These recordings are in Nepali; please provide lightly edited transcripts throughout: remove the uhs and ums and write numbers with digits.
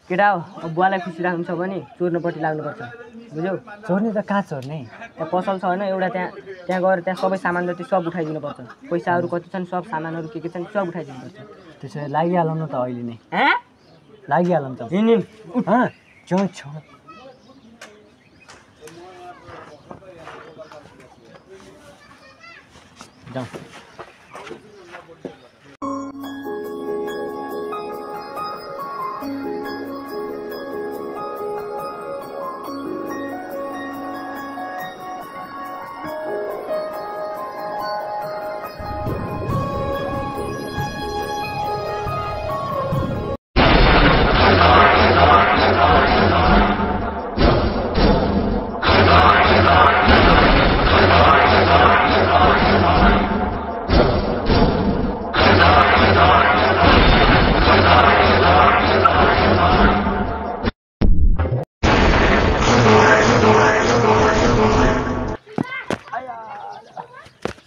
केटा हो अब बुवालाई खुसी राख्नु छ भने चोर्नपट्टि लाग्नुपर्छ बुझ्यौ चोर्ने त कहाँ चोर्ने त्यहाँ पसल छ होइन एउटा त्यहाँ गएर त्यहाँ सबै सामान जति सब उठाइदिनुपर्छ पैसाहरू कति छन् सब सामानहरू के छन् सब उठाइदिनुपर्छ त्यसो भए लागिहालौँ न त अहिले नै लागिहालौँ त हिँड जाउँ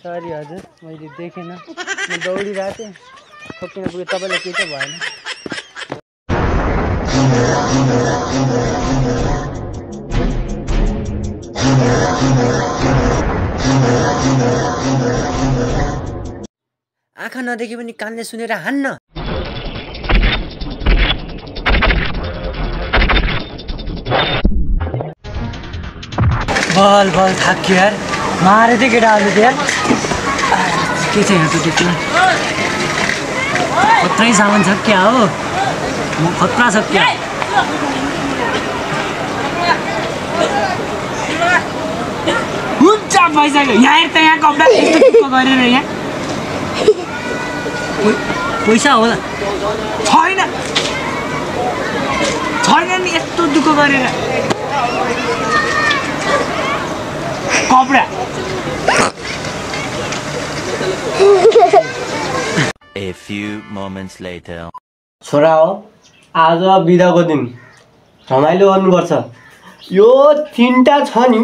सरी हजुर मैले देखेन म दौडिरहेको थिएँ ठोकिन पुगेँ तपाईँलाई केही त भएन आँखा नदेखे पनि कानले सुनेर हान्न बल बल थाक्यो यार मारे थियो केटाहरूले यार के छ यहाँ त्यति खत्रै सामान छ क्या हो म खतरा छ क्या हुन्छ पैसाको यहाँ त यहाँ कपडा यस्तो गरेर यहाँ पैसा होला छैन नि यस्तो दुःख गरेर कपडा A few moments later. छोरा हो आज बिदाको दिन रमाइलो गर्नुपर्छ यो 3टा छ नि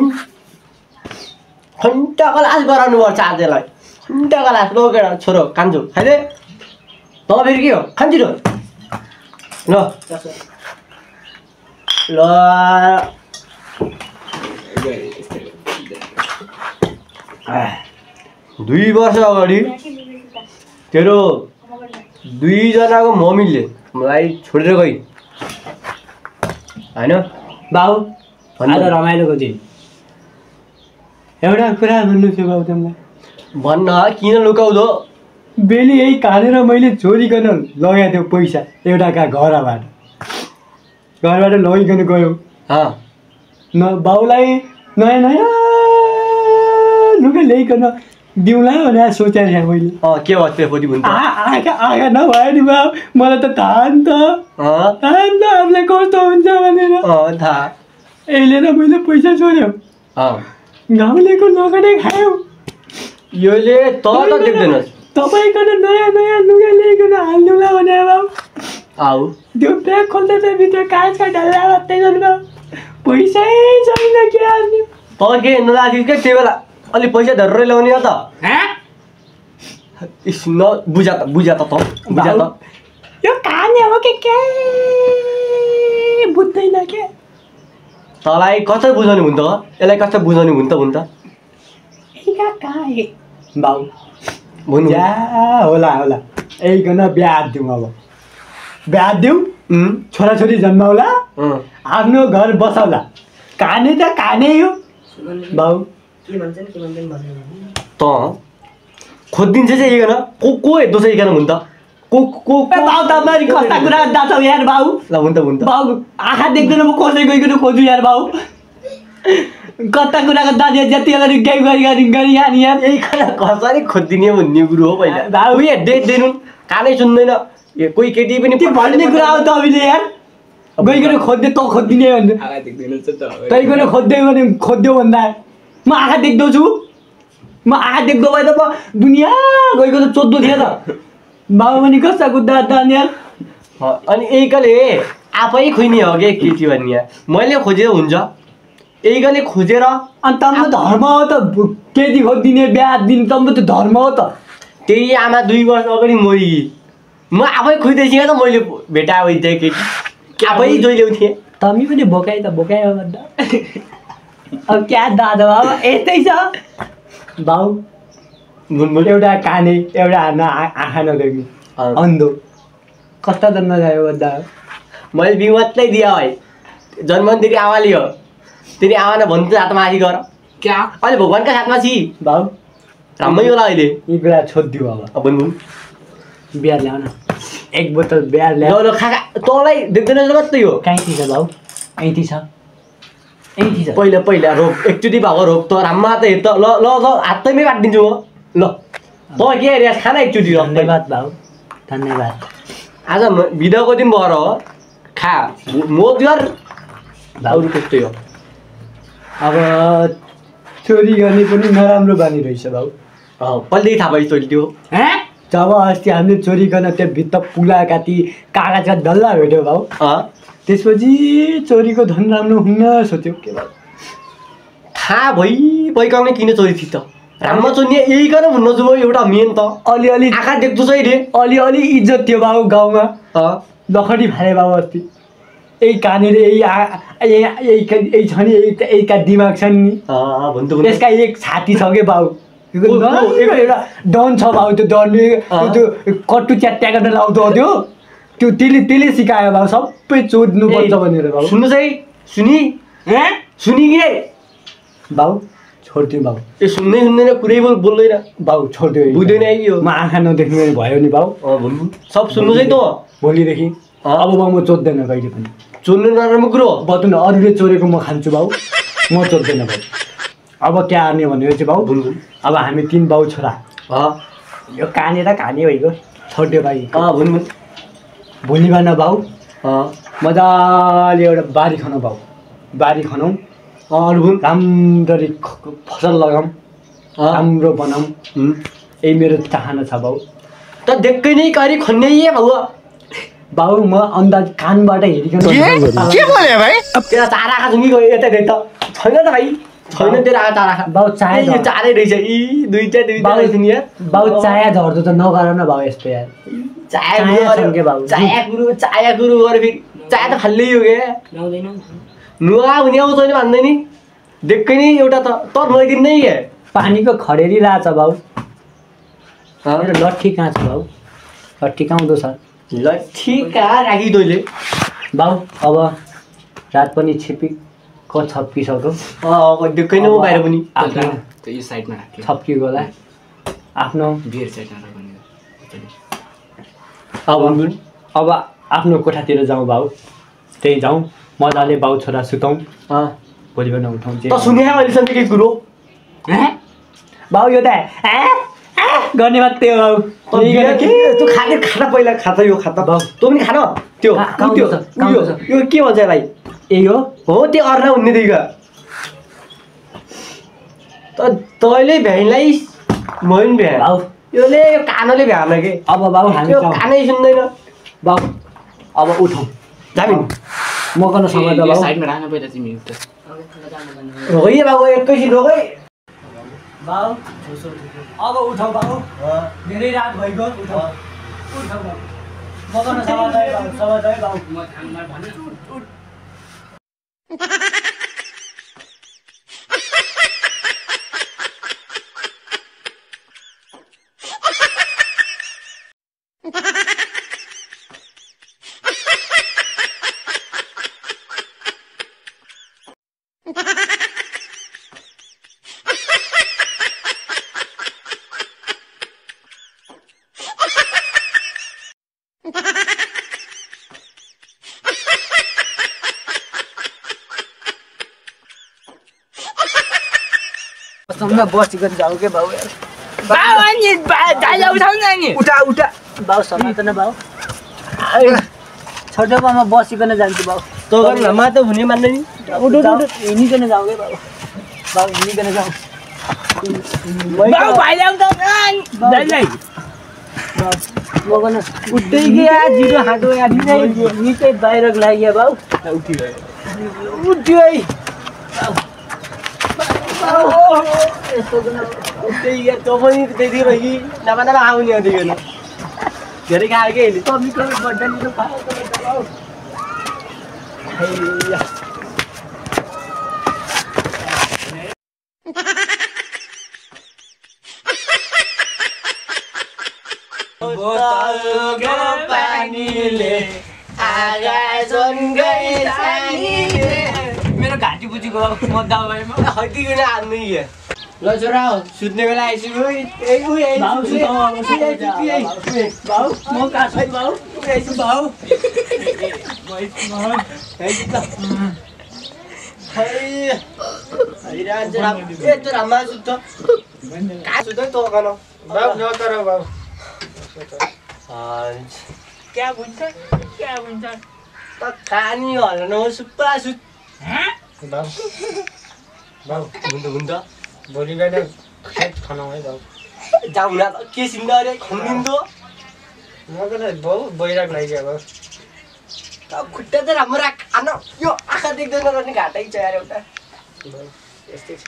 3टा क्लास गराउनुपर्छ आजलाई 3टा क्लास लो केटा छोरो कान्छु खाइदे त फेरि के हो खान्छु ल ल 2 वर्ष अगाडि तेरो 2 जनाको मम्मीले मलाई छोडेर गई हैन बाबु आज रमाइलोको दिन एउटा कुरा भन्नु थियो बाबु तिमीलाई भन्न किन लुकाउँदो बेली यही कानेर मैले चोरीकन लगाएको थियो पैसा एउटा घरबाट लगिकन गयो न बाउलाई नयाँ नयाँ लुगा ल्याइकन दिउँला भनेर सोचेको थिएँ मैले के भयो त्यो फोटी भन्छ आँखा नभयो नि बाउ मलाई त थाहा नि त हामीलाई कस्तो हुन्छ भनेर थाहा यसले न मैले पैसा चोर्यो गाउँलेको नगडै खायो योले त देख्दैनस् तपाईँकन नयाँ नयाँ लुगा ल्याइकन हाल्नुला भनेर बाउ आऊ त्यो ब्याग खोल्दा चाहिँ भित्र काँचका ढल्ला मात्रै गर्नु बाउ पैसै छैन के हाल्ने त के नलाग्यो क्या त्यो बेला अलि पैसा धरेर ल्याउने हो त बुझा त यो कहानी हो के बुझ्दैन के तँलाई कसरी बुझाउने हुन्छ यसलाई कसरी बुझाउने हुन्छ बाउ होला यहीकन बिहा दिउँ अब बिहा दिउँ छोराछोरी जन्माउला आफ्नो घर बसाउला काने त काने हो बाउ के भन्छन् भन्दैन त खोजिदिन्छ चाहिँ हेर्न को हेर्दो छ हेर्न हुन्छ को बाउ तपाईँ कस्ता कुरा दाछौ यार बाउ ल हुन्छ बाउ आँखा देख्दैन म कसै गइकन खोज्छु यार बाउ कता कुराको दाजु जति अगाडि गरी हानी यार यही खाना कसरी खोजिदिने भन्ने कुरो हो पहिला बाउ यहाँ दिनु कानै सुन्दैन कोही केटी पनि त्यो भन्ने कुरा हो तपाईँले यार गइकन खोज्दै त खोजिदिने भन्नु गइकन खोज्दै भन्दा म आँखा देख्दछु म आँखा देख्दो भए त म दुनियाँ गइकन चोद्दो थिएँ त बाबु पनि कस्ता कुद्दा यार अनि एकले आफै खोज्ने हो क्या केटी भन्ने मैले खोजेर हुन्छ एकले खोजेर अनि तम्म धर्म हो त केटी खोजिदिने बिहा दिने तम्म त धर्म हो त त्यही आमा 2 वर्ष अगाडि मरि म आफै खोज्दै थिएँ त मैले भेटाएको थिएँ केटी आफै जोइ ल्याउँथे तमी पनि बोकाइ त बोकायो भन्दा अब क्या दादा बाबा यस्तै छ बाउ मुनमुन एउटा काने एउटा आँखा नदेख्ने अन्धो कस्ता जन्म गयो भन्दा मैले बिमतलाई दिया भाइ जन्मदेखि आमाले हो तेरि आमा भन्नु हात माथि गर क्या अहिले भगवान्का हातमा छि बाउ राम्रै होला अहिले एक बेला छोडिदियो अब मुनमुन बिहार ल्याउन एक बोतल बिहार ल ल्याउ ल खा तँलाई देख्दैन मात्रै हो काहीँ छ बाउ ऐँठी छ ऐँठी छ पहिला पहिला रोप एकचोटि भएको रोप त राम्रा त हेर त ल ल ल हातैमै काटिदिन्छु म ल त के अरे खाना एकचोटि रोप धन्यवाद बाउ धन्यवाद आज भिडियोको दिन भएर हो खा मोज गर अरू त्यस्तै हो अब चोरी गर्ने पनि नराम्रो बानी रहेछ बाउ पहिल्यै थाहा भयो तैँले त्यो जब अस्ति हामीले चोरी गर्न त्यो भित्त पुलाका ती कागजका डल्ला भेट्यो भाउ त्यसपछि चोरीको धन राम्रो हुन्न सोच्यो के भाउ थाहा भइकाउने किन चोरी थियो त राम्रो चोर्ने यही गर्न भन्न छु म एउटा मेन त अलिअलि आँखा देख्छु चाहिँ रे अलिअलि इज्जत थियो बाउ गाउँमा लखडी फाले बाउ अस्ति यही कहाँनिर यही छ नि यहीका दिमाग छन् नि भन्छु यसका एक छाती छ के बाउ एउटा डन छ बाउ त्यो डनले त्यो कट्टु च्याट्या गर्न लाउँदो त्यो त्यो त्यसले सिकायो बाउ सबै चोर्नुपर्छ भनेर बाउ सुन्नु चाहिँ सुनि कि बाउ छोडिदिउँ बाउ ए सुन्दैन कुरै बोल्दैन बाउ छोडिदियो बुझ्दैन यो म आँखा नदेख्ने भयो नि बाउ भन्नु सब सुन्नु चाहिँ त भोलिदेखि अब बाउ म चोर्दैन कहिले पनि चोर्नु नराम्रो कुरो बतुन अरूले चोरेको म खान्छु बाउ म चोर्दैन बाउ अब क्या हार्ने भनेर चाहिँ बाउ अब हामी 3 बाउ छोरा यो काने र खाने भइगयो छोड्यो भाइ भन्नु भोलि बिहान बाउ मजाले एउटा बारी खनाउँ बाउ बारी खनाउँ राम्ररी फसल लगाऊँ राम्रो बनाऊँ यही मेरो चाहना छ बाउ त देख्दै नै करी खन्ने भाउ बाउ म अन्दाज कानबाट हेरिकन के बोले भाइ तेरा चारा खा जुङ्गी गयो यता गयो त छैन त भाइ छैन तेरा चारा खा बाउ चाया यो चारै रहेछ यी दुईटा रहेछ नि यार बाउ चाया झर्दो त नगर न बाउ यस्तो यार चाया कुरो गरे फेरि चाया त फाल्लै हो क्या नुहा हुने आउँछ नि भन्दै नि देख्दै नि एउटा त नुहाइदिनु नै क्या पानीको खडेरी रहेछ बाउ लट्ठी कहाँ छ बाउ लट्ठी कहाँ छ लट्ठी कहाँ राखी तैँले बाउ अब रात पनि छिपिको छप्किसक्यो देख्दैन म बाहिर पनि आफ्नो यो साइडमा राख्यो छप्किएको होला आफ्नो बियर साइडमा अब आफ्नो कोठातिर जाउँ बाउ त्यही जाउँ मजाले बाउ छोरा सुतौँ भोलि बिहान उठाउँ त सुने अहिलेसम्म केही कुरो बाउ यो त गर्ने मात्रै हो बाउ तँ खाना पहिला खाता यो खाता तँ पनि खान त्यो यो के भन्छ यसलाई यही हो त्यो अर्ना हुने देखिका तैँले भ्याइलाई म पनि भ्याएँ बाउ योले यो कानले भ्याएन के अब बाउ हामी यो कानै सुन्दैन बाउ अब उठौँ जामी म गर्न समय त बाउ साइडमा राख्न पहिला तिमी रोइ बाबु एकैछिन रोकै बाउ अब उठौँ बाउ धेरै रात भइगयो उठौँ बाउ म गर्न समय बाउ म थाङमा भन्नु सम्म बसिकन जाऊ के बाउ यार बाउ अनि दाइला उठाउन नि उठा बाउ समातन बाउ छोटो बाउमा बसिकन जान्छु बाउ तँ गर्न मा त हुने मान्दैन नि उठ हिँडिकन जाऊ के बाउ हिँडिकन जाऊ बाउ भाइले उठाउन दाइलाई म गर्न उठ्दै गयो जिरो हाटो यार निकै बाहिर लाग्यो बाउ उठ्यो है तँ पनि त्यति भयो कि नभए आउने अन्तिकन धेरै खायो कि अहिले बोतलको पानीले आगाजनकै सानीले मेरो घाँटी बुझेको म दबाईमा हटिकन हान्नु यहाँ ल छोरा सुत्ने बेला आइसक्यो भाउ म कहाँ छु भाउ भाउ रामा सुत्छ कहाँ सुत्छ त खानु बाउ नकर बाउ क्या हुन्छ त खानी हल्न सुप्पा सुत बाउ बाउ हुन्छ भोलि बिहान खेत खनाउ है बाउ जाउँ न के सिन्दा अरे खनिदिँदो मको त बाउ बैराग लाग्यो बाउ खुट्टा त राम्रो खान यो आँखा देख्दैन रहने घाटै छ यार एउटा यस्तै छ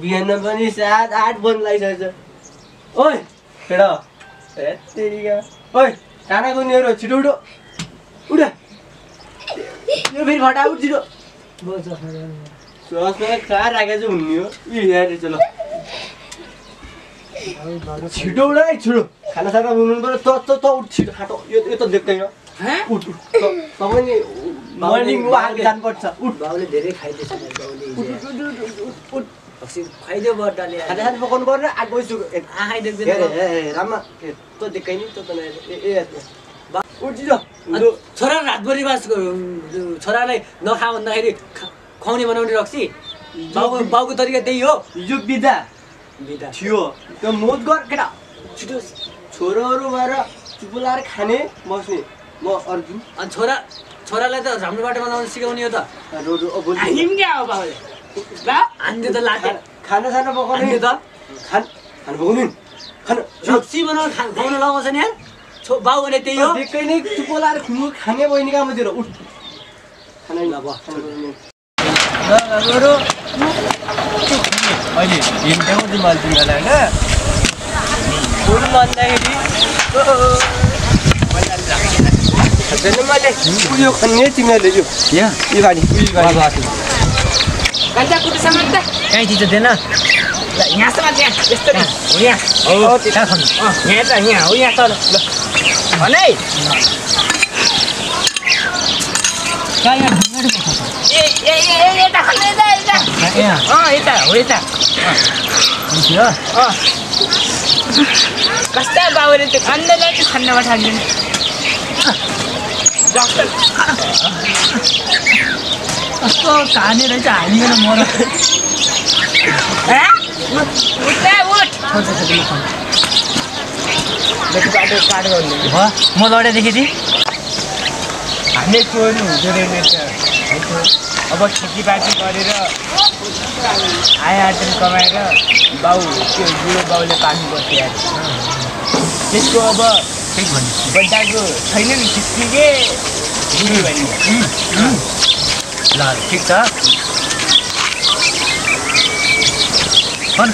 बिहान पनि 7-8 बन्द लागिसकेछ ओइ केटा तेरिका ओइ खाना गुन्नेहरू छिटो उठो उठ यो फेरि फटा उठ छिटो ससमा कहाँ राखेको छु हुने हो यहाँ चल छिटो उठ है छिटो खाना साना बनाउनु पर्यो त उठ छिटो खाटो यो त देख्दैन उठ तपाईँ नि मर्निङ वाक जानुपर्छ उठ बाउले धेरै खाइदिएछ उठ खाइदियो बड्डाले खाना साना पकाउनु पर्ने 8 बजी आँखै देख्दैन राममा त देख्दै नि त उठ छिटो छोरा रातभरि बास छोरालाई नखा भन्दाखेरि खुवाउने बनाउने रक्सी बाउको तरिका त्यही हो हिजो बिदा बिदा थियो त्यो मोज गर केटा छिटो छोराहरू भएर चुप लाएर खाने बस्ने म अर्जुन अनि छोरालाई त राम्रो बाटो बनाउन सिकाउने हो त हान्दियो त लाटे खाना साना पकाउने हान्दियो त खाना पकाउने खाना रक्सी बनाउन खुवाउन लगाउँछ नि यार बाउ भने त्यही हो देख्दै नै चुप लाएर खुम्बु खाने बहिनी कहाँतिर उठ खाना अब अहिले हिँड्थ्यौ मैले तिमीलाई होइन फुल भन्दाखेरि मैले उयो खन्ने तिमीहरूले यो गाडी कहीँ चिज दिएन यहाँसम्म त्यहाँ यस्तो हो यहाँ हो त्यहाँ खानु यहाँ त यहाँ हो यहाँ तल ल भने कहाँ यहाँ यता कस्ता बाउले त्यो खान्दैलाई चाहिँ खान्नमा ठान्दैन कस्तो खाने रहेछ हाल्दैन म म लडेदेखि थिएँ हामीले चोर्नु हुँदो रहेछ अब खेतीपाती गरेर आय आर्जन कमाएर बाउ त्यो बुढो बाउले पाल्नु पर्थ्यो यार त्यसको अब बड्डाको छैन नि खिच्के बुढी भन्ने ल ठिक छ खन